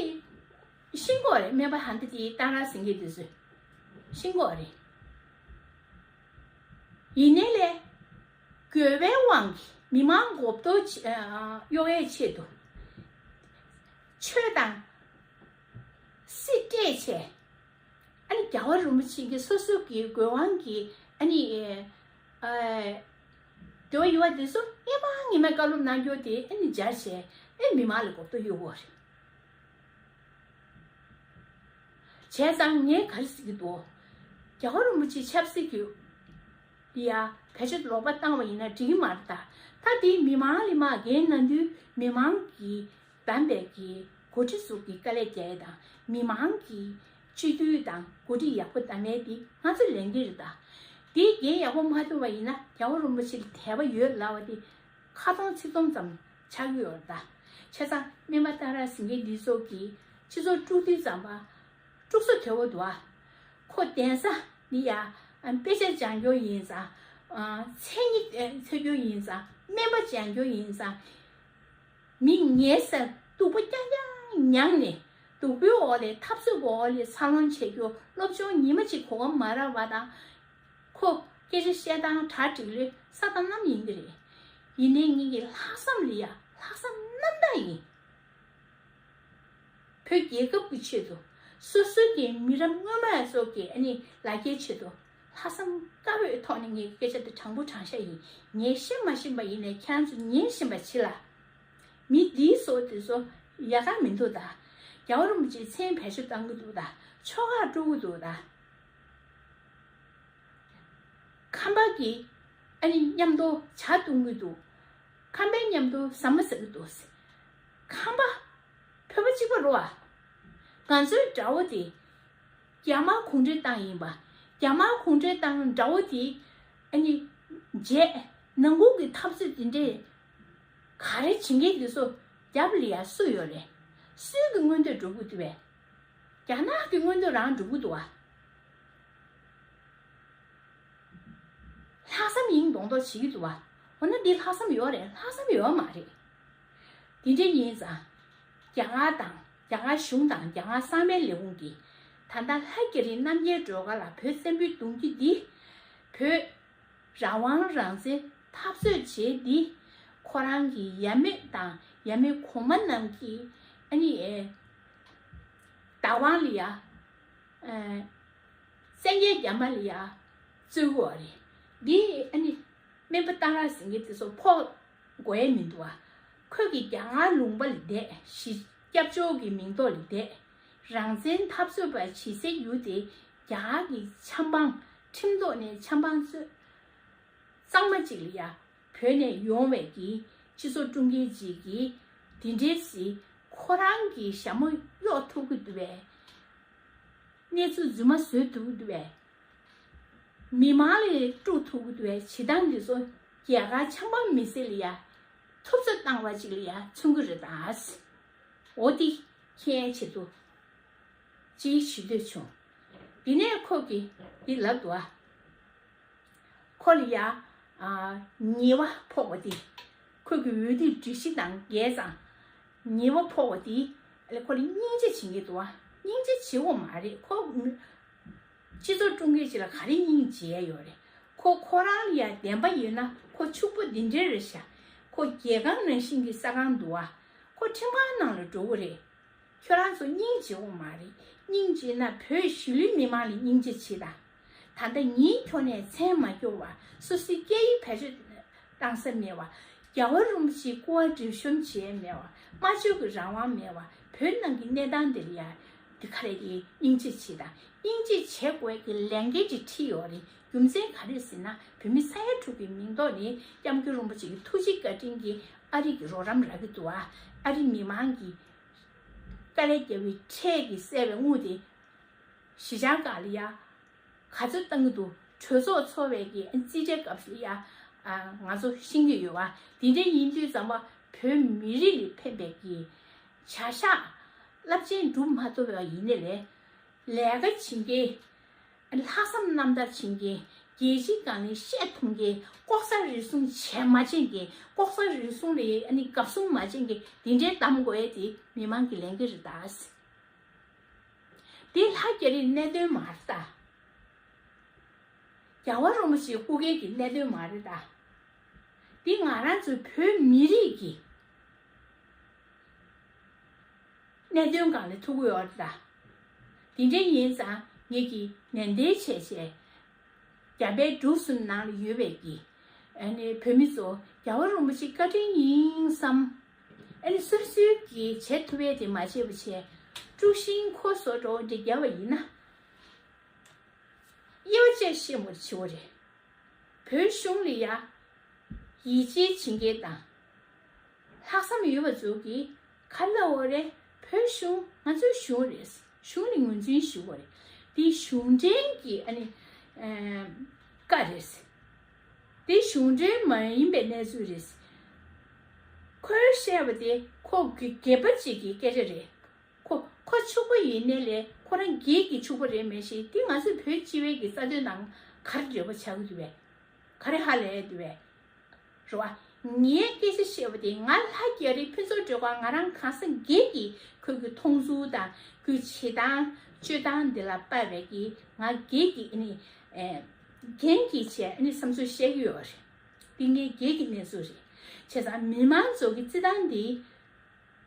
ཤེས་ཀྱི་ཡོད་རེད། སྨན་པ་ཧན་ཏི་དེ་གཏང་རག་ཟིན་མཁན་དེ་ཚོས་ཤེས་ཀྱི་ཡོད་རེད། ཡིན་ནའི་ལས། དགོས་པའི་དབང་གིས་མི་མང་མགོ་བཏོག་ཆེ་ཨ་གཡོག་ཡའི་ཆེད་དུ། ཆོས་དང་སྲིད་སྤྲད་བྱས། ཨ་ནི་རྒྱལ་བ་རིན་པོ་ཆེ་གི་སོ་སོ་གི་དགོས་དབང་གིས། ཨ་ནི་ཨ་འདོད་པ་ཡོད་པ་དེ་ཚོ་སྔོན་མ་སྔོན་མའི་བཀའ་སློབ་གནང་རྒྱུ་དེ་ཨ་ནི་སྦྱར་བྱས། ཨ། མི་མང་ལ་མགོ་བཏོག་གཡོག་གི་ཡོད་རེད། བྱས་ཙང་ངས་ག་རེ་ཟེར་གྱི་འདུག་རྒྱལ་བ་རིན་པོ་ཆེ་ཆབ་སྲིད་ཀྱི་ལ་ཡ་བེད་སྤྱོད་ལོག་པ་བཏང་བ་ཡིན་ན་འགྲིག་གི་མ་རེད་ད། ད་དེ་མི་མང་ལ་མ་འགན་གནང་དུས། མི་མང་གིས་བདམས་པའི་གི་འགོ་ཁྲིད་ཚོ་གི་དཀའ་ལས་རྒྱག་ཡས་དང་། མི་མང་གིས་སྤྱི་འཐུས་དང་འགོ་ཁྲིད་ཡག་པོ་བདམས་ཡས་དེ་ང་ཚོའི་ལས་འགན་རེད་ད། དེ་འགན་ཡག་པོ་མ་བསྐྱུར་བ་ཡིན་ན། རྒྱལ་བ་རིན་པོ་ཆེ་ལ་དད་པ་ཡོད་ལབ་པ་དེ་ཁ་སྟོང་ཚིག་སྟོང་ཙམ་ ཆགས་ཀྱི་ཡོད་རེད་ད། བྱས་ཙང་སྨན་པ་སྟག་ར་སེང་གེ་འདི་ཚོ་གིས་སྤྱི་ཚོགས་དཀྲུག་དུས་ཙམ་པ་དཀྲུག་ས་དོད་པོ་འདུག་ཨ། ཁོ་གདན་ས་འདི་ཡ་དཔེ་ཆ་སྦྱང་རྒྱུ་ཡིན་ཙང་། མཚན་ཉིད་འཚོལ་རྒྱུ་ཡིན་ཙང་། སྨན་པ་སྦྱང་རྒྱུ་ཡིན་ཙང་། མི་ངལ་སར་སྡུག་པོ་རྐྱང་རྐྱང་མྱངས་ནས། སྡུག་པོའི་འོག་ལས་འཐབ་རྩོད་ཀྱི་འོག་ལས་འཚར་ལོངས་བྱེད་རྒྱུ་སློབ་སྦྱོང་ཉི་མ་གཅིག་གོ་སྐབས་མ་རག་པ་དང་། ཁོ་སྐད་ཆ་བཤད་སྟངས་གྲ་སྒྲིག་ལོས་ས་དང་གནམ་ཡིན་གྱི་རེད། ཡིན་ནའི་ངེད་ཀྱི་ལྷག་བསམ་ལ་ཡ་ལྷག་བསམ་རྣམ་དག་ཡིན། བོད་རྒྱལ་ཁབ་ཀྱི་ཆེད་དུ། སོ་སོ་གི་མི་རབས་སྔོན་མ་སོགས་ཀྱི་ཨ་ནི་ལ་རྒྱའི་ཆེད་དུ་ལྷག་བསམ་དཀར་པོའི་ཐོག་ནས་ངས་སྐད་ཆ་དེ་དྲང་པོ་དྲང་བཞག་ཡིན། ངས་བཤད་མ་ཤེས་པ་ཡིན་ནའི་ཁྱེད་རང་ཚོ་ཉན་བཞིན་པ་བྱེད་ལ། མི་འདིའི་བཟོ་དེ་ཚོ་ཡག་ག་མི་འདུག་ད། རྒྱལ་བ་རིན་པོ་ཆེའི་མཚན་བེད་སྤྱོད་བཏང་གི་འདུག་ད། ཆོ་ག་དཀྲུག་གི་འདུག་ད། ཁམས་པ་གི་ཨ་ནི་མཉམ་དུ་ཇ་བཏུང་གི་འདུག། ཁམས་པའི་མཉམ་དུ་ཟ་མ་ཟ་གི་འདུག། ཁམས་པ་བོད་པ་གཅིག་པ་རེད་བ། ང་ཚོའི་དགྲ་བོ་དེ་རྒྱ་དམར་གུང་ཁྲན་ཏང་ཡིན་པ། རྒྱ་དམར་གུང་ཁྲན་ཏང་དགྲ་བོ་དེ་ཨ་ནི་བརྗེད། ནང་ཁུལ་གྱི་འཐབ་རྩོད་དེ་འདྲས་ག་རེ་བྱེད་མཁན་དེ་ཚོ་རྒྱབ་ལ་ཡ་སུ་ཡོད་རེད། སུའི་གི་མངོན་འདོད་འགྲུབ་གི་འདུག་བས། རྒྱ་ནག་གི་མངོན་འདོད་རང་འགྲུབ་གི་འདུག་བ། ལྷག་བསམ་ཡིན་མདོག་མདོག་བྱེད་ཀྱི་འདུག་བ། འོ་ན་འདི་ལྷག་བསམ་ཡོད་རེད། ལྷག་བསམ་ཡོད་མ་རེད། འདི་འདྲ་ཡིན་ཙང་། རྒྱ་གར་དང་། རྒྱ་གར་གཞུང་དང་རྒྱ་གར་གསང་བའི་ལས་ཁུངས་ཀྱིས་ད་ལྟ་ལྷ་རྒྱ་རི་རྣམ་རྒྱལ་སྒྲོལ་དཀར་ལ་བོད་བཙན་པོའི་གདུང་རྒྱུད་འདི་བོད་རང་དབང་རང་བཙན་འཐབ་རྩོད་བྱས་འདི་ཁོ་རང་གི་ཡབ་མེས་དང་ཡབ་མེས་གོང་མ་རྣམས་ཀྱིས་ཨ་ནི་ཨེ་བདག་དབང་ལ་ཡ། ཨ། བཙན་རྒྱལ་རྒྱ་དམར་ལ་ཡ་བཙུགས་ཡོད་རེད། འདི་ཨ་ནི་སྨན་པ་སྟག་ར་སེང་གེ་དེ་ཚོ་ཕོག་དགོས་ཡས་མི་འདུག་ཨ། ཁོས་ཀྱི་རྒྱ་གར་ལུང་པ་ལ་བསྡད། གཞིས་སྐྱབས་བཅོལ་གྱི་མིང་ཐོག་ལ་བསྡད། རང་བཙན་འཐབ་རྩོད་པ་བྱེད་སའི་ཡུལ་དེ་རྒྱ་གར་གྱི་ཆབ་འབངས་ཁྲིམས་ཐོག་ནས་ཆབ་འབངས་ཚོས་གཙང་མ་ཅིག་ལ་ཡ་བོད་ནས་ཡོང་བའི་གི་སྤྱི་ཚོགས་དཀྲུག་མཁན་ཅིག་གིས་འདི་འདྲའི་སི་ཁོ་རང་གི་ཞྭ་མོ་གཡོག་ཐུབ་ཀྱི་འདུག་པས། གནས་ཚུལ་རྫུན་མ་བཟོས་ཐུབ་ཀྱི་འདུག་པས། མི་མང་ལ་དཀྲུག་ཐུབ་ཀྱི་འདུག་པས། བྱེད་སྟངས་འདི་ཚོ་རྒྱ་གར་ཆབ་འབངས་མི་སེར་ལ་ཡ་ཐུབ་ཚོད་བཏང་བ་ཅིག་ལ་ཡ་མཚོན་གྱི་རེད་ད། འོ་དེ་མཁྱེན་ཆེད་དུ་ཅིག་ཞུ་འདོད་བྱུང་། དེ་ནས་ཁོ་གིས་འདི་ལབ་འདུག་ཨ། ཁོ་ལ་ཡ། ཨ། ཉེས་པ་ཕོག་པ་དེ། ཁོ་གི་འོས་བསྡུ་སྒྲིག་གཞི་དང་འགལ་ཙང་། ཉེས་པ་ཕོག་པ་དེ། ཨ་ལས་ཁོ་ལ་སྙིང་རྗེ་བྱེད་ཀྱི་འདུག་བ། སྙིང་རྗེ་བྱེད་དགོས་མ་རེད་ཁོ། སྤྱི་ཚོགས་དཀྲུག་མཁན་ཅིག་ལ་ག་རེ་སྙིང་རྗེ་ཡ་ཡོད་རེད། ཁོ་ཁོ་རང་ལ་ཡ་བདེན་པ་ཡོད་ན་ཁོ་ཕྱུག་པོ་འདི་འདྲ་རེད་ཤག། ཁོ་རྒྱལ་ཁང་ནང་བཞིན་གྱི་ས་ཁང་འདུག་བ། ཁོ་ཁྲིམས་ཁང་ནང་ལ་འགྲོ་གི་རེད། ཁྱོད་རང་ཚོ་སྙིང་རྗེ་བོ་མ་རེད། སྙིང་རྗེ་ན་བོད་གཞིས་ལུས་མི་མང་ལ་སྙིང་རྗེ་བྱེད་དང་། ད་ལྟ་ཉིན་ཁྱོད་ནས་མཚན་མ་སྐྱོར་བ། སོ་སོའི་སྐད་ཡིག་བེད་སྤྱོད་བཏང་ས་མེད་བ། རྒྱལ་བ་རིན་པོ་ཆེའི་སྐུ་དབང་སྒྲིབ་སྦྱོང་བྱེད་མེད་བ། སྨྲ་བརྗོད་ཀྱི་རང་དབང་མེད་བ། བོད་ནང་གི་གནས་སྟངས་འདི་ལ་ཡ། འདི་ག་རེ་གི་སྙིང་རྗེ་བྱེད་དང་། སྙིང་རྗེ་བྱེད་དགོས་ཀྱི་ལས་འགན་ཅིག་ཁྲིད་ཡོད་རེད། རྒྱུ་མཚན་ག་རེ་ཟེར་ན་བོད་མི་ས་ཡ་དྲུག་གི་མིང་ཐོག་ནས་སྐྱབས་མགོན་རིན་པོ་ཆེ་གི་ཐུགས་རྗེ་བཀའ་དྲིན་གྱིས་ཨ་རི་གི་རོགས་རམ་རག་གི་འདུག་ཨ། ཨ་རི་མི་མང་གི་དཀའ་ལས་བརྒྱབ་པའི་ཁྲལ་གྱིས་བསལ་བའི་དངུལ་དེ་གཞིས་ཆགས་ཁག་ལ་ཡ་ག་ཚོད་བཏང་གི་འདུག། གྲོས་ཚོགས་ཚོགས་པའི་གི་རྩིས་ཁྲའི་སྐབས་སུ་ཡ། ཨ། ང་ཚོ་ཤེས་ཀྱི་ཡོད་བ། དེ་འདྲ་ཡིན་དུས་ཙམ་པ་བོད་མི་རིགས་ལ་ཕན་པའི་གི་བྱ་གཞག་རླབས་ཆེན་སྒྲུབ་མ་ཐུབ་པ་ཡིན་ནའི་ལས། ལས་ཀ་བྱེད་མཁན། ལྷག་བསམ་རྣམ་དག་བྱེད་མཁན། རྒྱལ་སྤྱིའི་སྒང་ནས་བཤད་ཐུབ་མཁན། ལྐོག་ཟ་རུལ་སུངས་བྱས་མ་བྱེད་མཁན། ལྐོག་ཟ་རུལ་སུངས་ལ་ཨ་ནི་དགའ་བསུ་མ་བྱེད་མཁན་དེ་འདྲའི་གདམ་དགོས་ཡས་དེ་མི་མང་གི་ལས་འགན་རེད་ད། དེ་ལྷ་རྒྱ་རིའི་གནད་དོན་མ་རེད་ད། རྒྱལ་བ་རིན་པོ་ཆེའི་སྐུ་སྒེར་གྱི་གནད་དོན་མ་རེད་ད། འདི་ང་རང་ཚོའི་བོད་མི་རིགས་ཀྱི་གནད་དོན་སྒང་ལ་ཐུག་གི་ཡོད་རེད་ད། དེ་འདྲ་ཡིན་ཙང་ངེད་ཀྱིས་ནན་ཏན་བྱས་བྱས། རྒྱ་བལ་འབྲུག་གསུམ་ནང་ལ་ཡོད་པའི་གི་ཨ་ནི་བོད་མི་ཚོ་རྒྱལ་བ་རིན་པོ་ཆེ་བཀའ་དྲིན་ཡིན་བསམ། ཨ་ནི་སོ་སོའི་གི་བྱེད་ཐུབ་ཡས་དེ་མ་བྱས་པ་བྱས། དཀྲུག་ཤིང་ཁོ་བཟོ་འདྲ་བོ་འདི་བརྒྱབ་པ་ཡིན་ན། དབྱེ་བ་བཅད་ཤེས་མོ་བྱེད་འོ་རེད། བོད་གཞུང་ལ་ཡ། ཡིད་ཆེས་བྱེད་མཁན་དང་། ལྷག་བསམ་ཡོད་པ་ཚོ་གིས་ག་ལབ་འོ་རེད། བོད་གཞུང་ང་ཚོའི་གཞུང་རེད། གཞུང་ལ་ངོས་འཛིན་ཞུ་འོ་རེད། འདི་གཞུང་འབྲེལ་གྱི་ཨ་ནི། ཨེམ། བཀའ་རེད། འདི་གཞུང་འབྲེལ་མ་ཡིན་པའི་གནས་ཚུལ་རེད། ཁོས་བཤད་པ་དེ་ཁོ་སྒེར་པ་ཅིག་གི་སྐད་ཆ་རེད། ཁོ་ཁོ་ཕྱུག་པོ་ཡིན་ནའི་ལས་ཁོ་རང་སྒེར་གྱི་ཕྱུག་པོ་རེད་མེད་ཞེས་དེ་ང་ཚོའི་བོད་སྤྱི་བའི་གི་རྩ་དོན་ནང་ག་རེ་འབྲེལ་བ་ཆགས་ཀྱི་འདུག་བས། ག་རེ་ཧ་ལས་འདུག་བས། རེད་བ། ངའི་སྐད་ཆ་བཤད་པ་དེ་ང་ལྷ་རྒྱ་རི་ཕུན་ཚོགས་སྒྲོལ་དཀར་ང་རང་གང་ཟག་སྒེར་གྱི་ཁོའི་གི་མཐོང་ཚུལ་དང་ཁོའི་བྱེད་སྟངས་སྤྱོད་སྟངས་འདི་ལ་དཔག་པའི་གི་ང་སྒེར་གྱི་ཨ་ནི་ཨེ་འགན་གྱིས་བྱས་ཨ་ནི་བསམ་ཚུལ་བཤད་ཀྱི་ཡོད་རེད། འདི་ངའི་སྒེར་གྱི་གནས་ཚུལ་རེད། བྱས་ཙང་མི་མང་ཚོ་གི་རྩིས་སྟངས་འདི་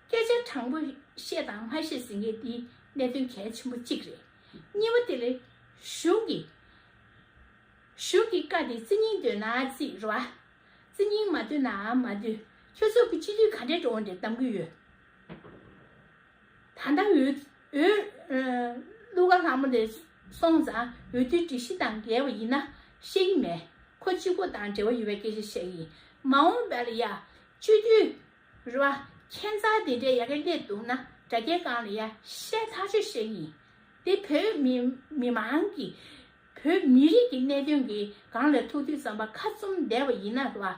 སྐད་ཆ་དྲང་པོ་བཤད་དང་མ་བཤད་ཟེར་མཁན་འདི་གནད་དོན་གལ་ཆེན་པོ་གཅིག་རེད། གཉིས་པ་དེ་ལས་གཞུང་གི་གཞུང་གི་བཀའ་དེ་རྩིས་སྙིང་འདོད་ན་རྩིས་རོ། རྩིས་སྙིང་མ་འདོད་ན་མ་འདོད། ཁྱོད་ཚོ་གི་སྤྱི་འཐུས་ག་འདྲས་འགྲོ་འདྲས་གཏམ་གི་ཡོད། ད་ལྟ་འོས་འོས་ཀླུ་མཁར་ལྷ་མོ་དེ་སོང་ཙང་འོས་བསྡུའི་སྒྲིག་གཞི་དང་འགལ་བ་ཡིན་ན་བཤད་ཀྱི་མེད། ཁོ་གཅིག་པོ་དང་འབྲེལ་བ་ཡོད་པའི་སྐད་ཆ་བཤད་ཀྱི་ཡིན། མ་འོངས་པ་ལ་ཡ་སྤྱི་འཐུས་རེད་བ། ཁྱད་མཚར་དེ་འདྲས་ཡ་གི་སླེབས་འདུག་ན་དྲ་རྒྱའི་སྒང་ལ་ཡ་བཤད་ཐག་ཆོད་བཤད་ཀྱི་ཡིན། དེ་བོད་མི་མི་མང་གི་བོད་མི་རིགས་ཀྱི་གནད་དོན་གྱི་སྒང་ལ་ཐུག་དུས་ཙམ་པ་ཁ་བཙུམ་བསྡད་པ་ཡིན་ན་རེད་བ།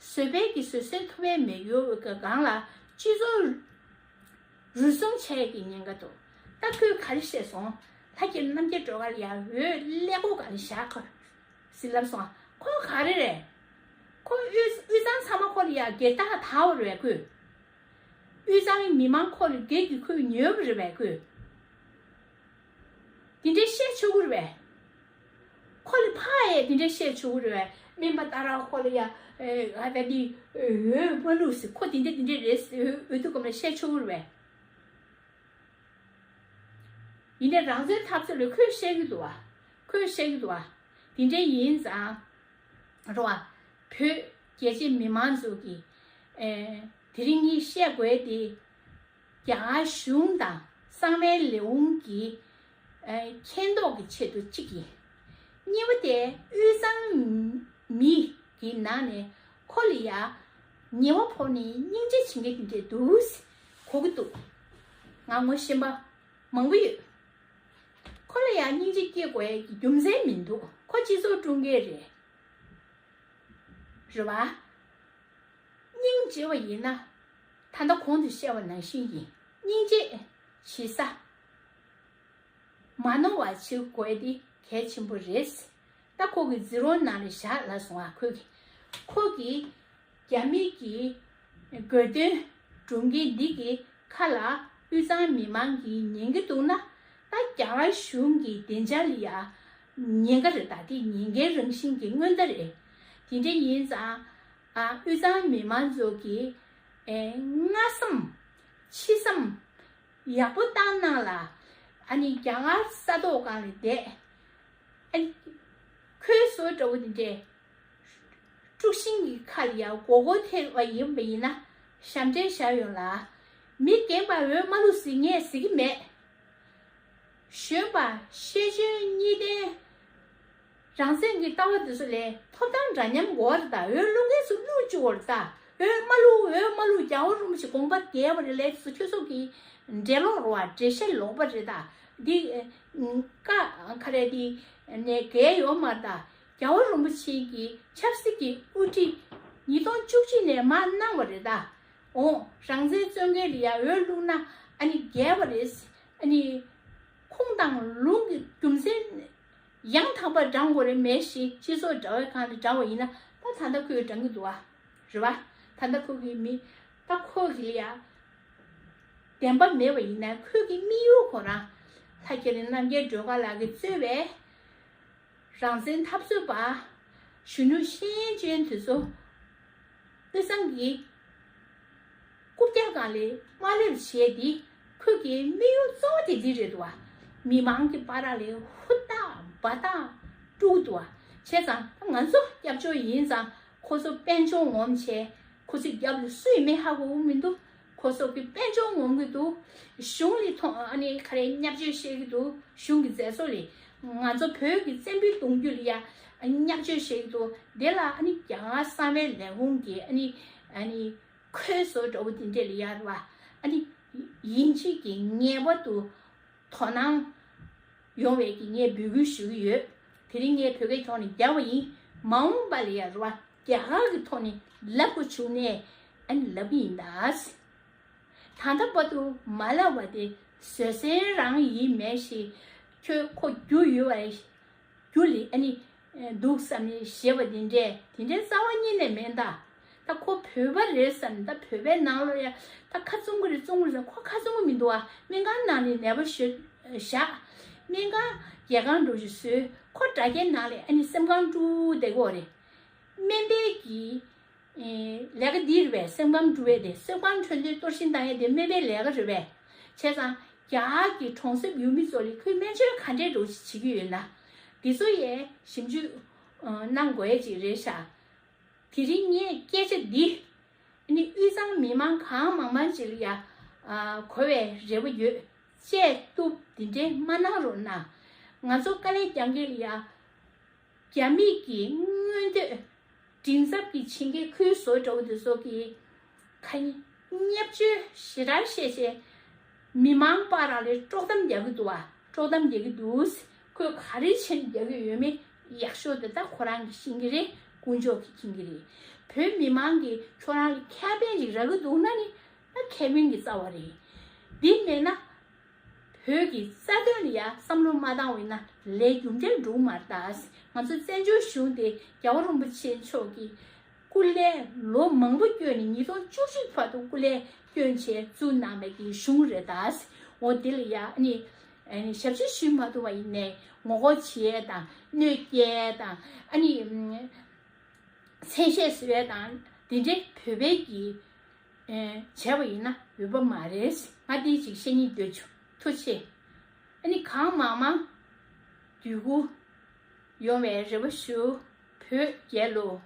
བཟོད་པའི་གི་བཟོད་བསྲན་ཐུབ་པའི་མེད་ཡོད་གི་སྒང་ལ་སྤྱི་ཚོགས་རུལ་སུངས་ཆགས་ཀྱི་ཉེན་ཁ་འདུག་ད་ཁོས་ག་རེ་བཤད་སོང་། ལྷ་རྒྱལ་རྣམ་རྒྱལ་སྒྲོལ་དཀར་ལ་ཡ་འོས་ཀླད་ཀོར་སྒང་ལ་བཞག་ཁོ་ཟིན་ལབ་སོང་། ཁོ་ག་རེ་རེད། ཁོ་དབུས་དབུས་གཙང་ཚང་མ་ཁོ་ལ་ཡ་སྒེར་བདག་དར་བ་རེད་ཁོས། དབུས་གཙང་གི་མི་མང་ཁོ་ལ་སྒེར་གྱི་ཁོས་ཉོས་པ་རེད་པས་ཁོས། དེ་འདྲའི་བཤད་ཆོག་གི་རེད་པས། ཁོ་ལ་ཕར་ཡས་དེ་འདྲའི་བཤད་ཆོག་གི་རེད་པས། སྨན་པ་ཏཱ་ར་ཁོ་ལ་ཡ་ཨ་ད་འདི་འོས་མ་བླུགས་ཟེར། ཁོ་དེ་འདྲ་དེ་འདྲ་རེད་ཟེར་འོས་འོས་བསྡུ་སྐབས་ལ་བཤད་ཆོག་གི་རེད་པས། ཡིན་ནའི་རང་བཙན་འཐབ་རྩོད་ལ་ཁོས་བཤད་ཀྱི་འདུག་བ། ཁོས་བཤད་ཀྱི་འདུག་བ། དེ་འདྲ་ཡིན་ཙང་རོ་བ། བོད་རྒྱལ་གཅེས་མི་མང་ཚོ་གི་ཨེ་དེ་རིང་ངས་བཤད་དགོས་དེ་རྒྱ་གར་གཞུང་དང་གསང་བའི་ལས་ཁུངས་ཀྱི་ཨེ་མཁྱེན་རྟོགས་ཀྱི་ཆེད་དུ་གཅིག་ཡིན། གཉིས་པ་དེ་དབུས་གཙང་མི་གི་ནང་ནས་ཁོ་ལ་ཡ་ཉེས་པ་ཕོག་ནས་སྙིང་རྗེ་བྱེད་མཁན་དེ་འདྲ་འདུག་གོ་གི་འདུག་ང་ངོ་ཤེས་པ་མང་པོ་ཡོད། ཁོ་ལ་ཡང་སྙིང་རྗེ་སྐྱེ་དགོས་ཀྱི་རྒྱུ་མཚན་མི་འདུག་ཁོ་སྤྱི་ཚོགས་དཀྲུག་མཁན་རེད། རེད་བ། སྙིང་རྗེ་བ་ཡིན་ན། ད་ལྟ་གོང་དུ་བཤད་པ་ནང་བཞིན་ཡིན། སྙིང་རྗེ་བྱེད་ས། མ་ནོར་བ་བྱེད་དགོས་དེ་གལ་ཆེན་པོ་རེད། ད་ཁོ་གི་ཛི་རོ་ནང་ལ་བཞག་ལ་སོང་ཨ། ཁོ་གི་ཁོ་གི་རྒྱ་མི་གི་དགོས་འདུན་སྒྲུབ་མཁན་འདི་གི་ཁ་ལ་དབུས་གཙང་མི་མང་གིས་ཉན་གི་འདུག་ན། ད་རྒྱ་གར་གཞུང་གི་བདེ་འཇགས་ལ་ཡ་ཉེན་ཁ་རེད། ད་དེ་ཉེན་ཁའི་རང་བཞིན་གྱི་སྔོན་བརྡ་རེད། དེ་འདྲ་ཡིན་ཙང་ཨ་དབུས་གཙང་མི་མང་ཚོ་གིས་ཨེ་སྔ་བསམ་ཕྱི་བསམ་ཡག་པོ་བཏང་གནང་ལ། ཨ་ནི་རྒྱ་གར་ས་ཐོག་སྒང་ལ་བསྡད། ཨ་ནི་ཁོའི་བཟོ་འདྲ་བོ་འདི་འདྲས་དཀྲུག་ཤིང་གི་ཁ་ལ་ཡ་མགོ་སྐོར་ཐེབས་པ་ཡིན་པ་ཡིན་ན་ཞབས་འདྲེན་བཞག་ཡོང་ལ། མི་རྒན་པ་འོས་མ་བླུགས་ཟེར་ངས་ཟེར་གི་མེད། གཞོན་པ་ཤེས་འཇོན་གཉིས་ལྡན། རང་བཙན་གྱི་ལྟ་བ་འདི་ཚོ་ལས་ཐོབ་ཐང་འདྲ་མཉམ་དགོས་རེད་ད། འོས་བླུག་མཁན་ཚོ་བླུག་བཅུག་དགོས་རེད་ད། འོས་མ་བླུག་འོས་མ་བླུག་རྒྱལ་བ་རིན་པོ་ཆེ་དགོངས་པ་འགལ་བ་རེད་ལས་ཚོ་ཁྱོད་ཚོ་གི་འགྲེལ་ལོག་རེད་བ། འགྲེལ་བཤད་ལོག་པ་རེད་ད། འདི་ཀ་ཁ་རེད་འདི་ནས་འགལ་ཡོད་མ་རེད་ད། རྒྱལ་བ་རིན་པོ་ཆེ་གི་ཆབ་སྲིད་ཀྱི་དབུ་ཁྲིད་ཉིས་སྟོང་བཅུ་གཅིག་ནས་མར་གནང་བ་རེད་ད། འོང་རང་བཙན་རྩོད་མཁན་ལ་ཡ་འོས་བླུག་ན་ཨ་ནི་འགལ་བ་རེད། ཨ་ནི་ཁུངས་དང་ལུང་གི་རྒྱུ་མཚན་ཡང་དག་པར་བགྲང་དགོས་རེད་མེད་ཞེས་སྤྱི་ཚོགས་དྲ་བའི་སྒང་ལ་བགྲང་བ་ཡིན་ན་ད་ད་ལྟ་ཁོས་བགྲང་གི་འདུག་བ། རེད་བ། ད་ལྟ་ཁོ་གི་མི་ད་ཁོ་གི་ལ་ཡ་བདེན་པ་མེད་པ་ཡིན་ན་ཁོས་གི་དམིགས་ཡུལ་ཁོ་རང་ལྷ་རྒྱ་རི་རྣམ་རྒྱལ་སྒྲོལ་དཀར་ལགས་ཀྱིས་གཙོས་པའི་རང་བཙན་འཐབ་རྩོད་པ་གཞོན་ནུ་ཤེས་ཡོན་ཅན་དེ་ཚོ་དབུས་གཙང་གི་རྐུབ་བཀྱག་སྒང་ལ་མ་སླེབས་བྱས་ཏེ་ཁོས་ཀྱི་དམིགས་ཡུལ་གཙོ་བོ་དེ་འདི་རེད་འདུག་བ། མི་མང་གི་བར་ལ་ཧུར་ཐག་འབད་ཐག་དཀྲུག་འདུག་བ། བྱས་ཙང་ང་ཚོ་སྐྱབས་བཅོལ་ཡིན་ཙང་ཁོ་ཚོ་དཔལ་འབྱོར་ངོམ་བྱས། ཁོ་ཚོའི་རྒྱབ་ལ་སུ་ཡིན་མིན་ཧ་གོ་གི་མི་འདུག་ཁོ་ཚོ་གི་དཔལ་འབྱོར་ངོམ་གི་འདུག་གཞུང་ལ་ཐོ་ཨ་ནི་ག་རེ་བརྙས་བཅོས་བྱེད་ཀྱི་འདུག་གཞུང་གི་མཛད་གཙོ་ལ་ང་ཚོ་བོད་ཀྱི་བཙན་པོའི་གདུང་རྒྱུད་ལ་ཡ་བརྙས་བཅོས་བྱེད་ཀྱི་འདུག་དེ་ལ་ཨ་ནི་རྒྱ་གར་གསང་བའི་ལས་ཁུངས་ཀྱི་ཨ་ནི་ཨ་ནི་ཁོའི་བཟོ་འདྲ་བོ་དེ་འདྲས་ལ་ཡ་ར་བ་ཨ་ནི་ཡིན་གཅིག་གི་ངེས་པར་དུ་དོ་སྣང་ཡོང་བའི་གི་ངས་འབོད་སྐུལ་ཞུ་གི་ཡོད། དེ་རིང་ངས་བོད་སྐད་ཐོག་ནས་རྒྱག་པ་ཡིན། མ་འོངས་པ་ལ་ཡ་ར་བ་རྒྱ་གར་གྱི་ཐོག་ནས་ལབ་དགོས་བྱུང་ནས་ ཨ་ནི་ལབ་ཀྱི་ཡིན་ད། ད་ལྟ་བར་དུ་མ་ལབ་པ་དེ་བཟོད་བསྲན་རང་ཡིན་མེད་ཞེས། ཁྱོད་ཁོ་རྒྱུ་ཡོད་པ་རེད། རྒྱུ་ལས་ཨ་ནི་འདུག་བསམ་ནས་བཤད་པ་དེ་འདྲས་དེ་འདྲའི་རྩ་བ་ཉིད་ནས་མེད་ད། ད་ཁོ་བོད་པ་རེད་བསམ་ནས། ད་བོད་པའི་ནང་ལོགས་ཡ་ད་ཁ་བཙུམ་གི་རེད་བཙུམ་གི་རེད་ཟེར། ཁོ་ཁ་བཙུམ་གི་མི་འདུག་ཨ། སྨན་ཁང་ནང་ནས་ནད་པ་བཞག་སྨན་ཁང་རྒྱལ་ཁང་འགྲོ་ཞིག་བཟོས། ཁོ་དྲ་རྒྱའི་ནང་ལས་ཨ་ནི་སེམས་ཁམས་དཀྲུག་བསྡད་ཀྱི་ཡོད་རེད། སྨན་པའི་གི་ལས་ཀ་འདི་རེད་པས། སེམས་ཁམས་དཀྲུག་པའི་དེ། སེམས་ཁམས་འཕྲོད་བསྟེན་གཏོར་སྐྱོན་བཏང་ཡས་དེ་སྨན་པའི་ལས་ཀ་རེད་པས། བྱས་ཙང་རྒྱ་གར་གྱི་གྲོང་གསེབ་ཡུལ་མི་ཚོ་ལ་ཁོས་སྨན་བཅོས་ག་འདྲས་འགྲོ་བྱེད་ཀྱི་ཡོད་ན། འདི་ཚོ་ཡས་ཞིབ་འཇུག་གནང་དགོས་ཡས་ཅིག་རེད་ཤག་དེ་རིང་ངས་སྐད་ཆ་འདི་ནི་དབུས་གཙང་མི་མང་གང་མང་མང་ཅིག་ལ་ཡ་གོ་བའི་རེ་བ་ཡོད། བཤད་བཏུབ་འདི་འདྲས་མ་གནང་རོགས་གནང་། ང་ཚོ་དཀའ་ལས་རྒྱག་མཁན་ལ་ཡ། རྒྱ་མི་གི་མངོན་འདོད་མགྲིན་ཚབ་ཀྱི་བྱེད་མཁན་ཁོའི་བཟོ་འདྲ་བོ་དེ་ཚོ་གིས་ཁ་བརྙས་བཅོས་ཞེ་དྲག་བཤད་བྱས། མི་མང་བར་ལ་དཀྲོག་གཏམ་རྒྱག་གི་འདུག་བ། དཀྲོག་གཏམ་རྒྱག་གི་འདུག་ཁོས་ག་རེ་བྱས་ནས་རྒྱག་གི་ཡོད་མེད་ཡག་ཤོས་དེ་ད་ཁོ་རང་གིས་ཤེས་ཀྱི་རེད། དཀོན་མཆོག་གིས་མཁྱེན་གྱི་རེད། བོད་མི་མང་གིས་ཁྱོད་རང་ལ་ཁེ་ཕན་ཅིག་རག་གི་འདུག་ན་ནི། ད་ཁེ་ཕན་གྱི་རྩ་བ་རེད། འདི་མེད་ན། བོད་ཀྱི་རྩ་དོན་ལ་ཡ་བསམ་བློ་མ་བཏང་བ་ཡིན་ན་ལས་རྒྱུ་འབྲས་འགྲུབ་མ་རེད་ད། ང་ཚོ་བཙན་བྱོལ་གཞུང་དེ་རྒྱལ་བ་རིན་པོ་ཆེ་མཆོག་གིས་སྐུ་ལས་ལོ་མང་པོ་བསྐྱོན་ནས། ཉིས་སྟོང་བཅུ་གཅིག་བར་དུ་སྐུ་ལས་བསྐྱོན་བྱས་བཙུགས་གནང་བའི་གི་གཞུང་རེད་ད། འོ་དེ་ལ་ཡ་ཨ་ནི་ཨ་ནི་ཞབས་ཕྱི་ཞུས་མ་ཐུབ་པ་ཡིན་ནའི་ངོ་རྒོལ་བྱེད་ཡས་དང་། གནོད་སྐྱེལ་ཡས་དང་། ཨ་ནི་ཨམ། མཚན་ཤས་བཟོ་ཡས་དང་། དེ་འདྲའི་བོད་པའི་གི་ཨེ། བྱས་པ་ཡིན་ན་འོས་པ་མ་རེད། ང་འདི་ཅིག་བཤད་སྙིང་འདོད་བྱུང་། ཐུགས་རྗེ་ཆེ། ཨ་ནི་གང་མང་མང་བསྡུས་སྒོ་ཡོང་བའི་རེ་བ་ཞུ། བོད་རྒྱལ་ལོ།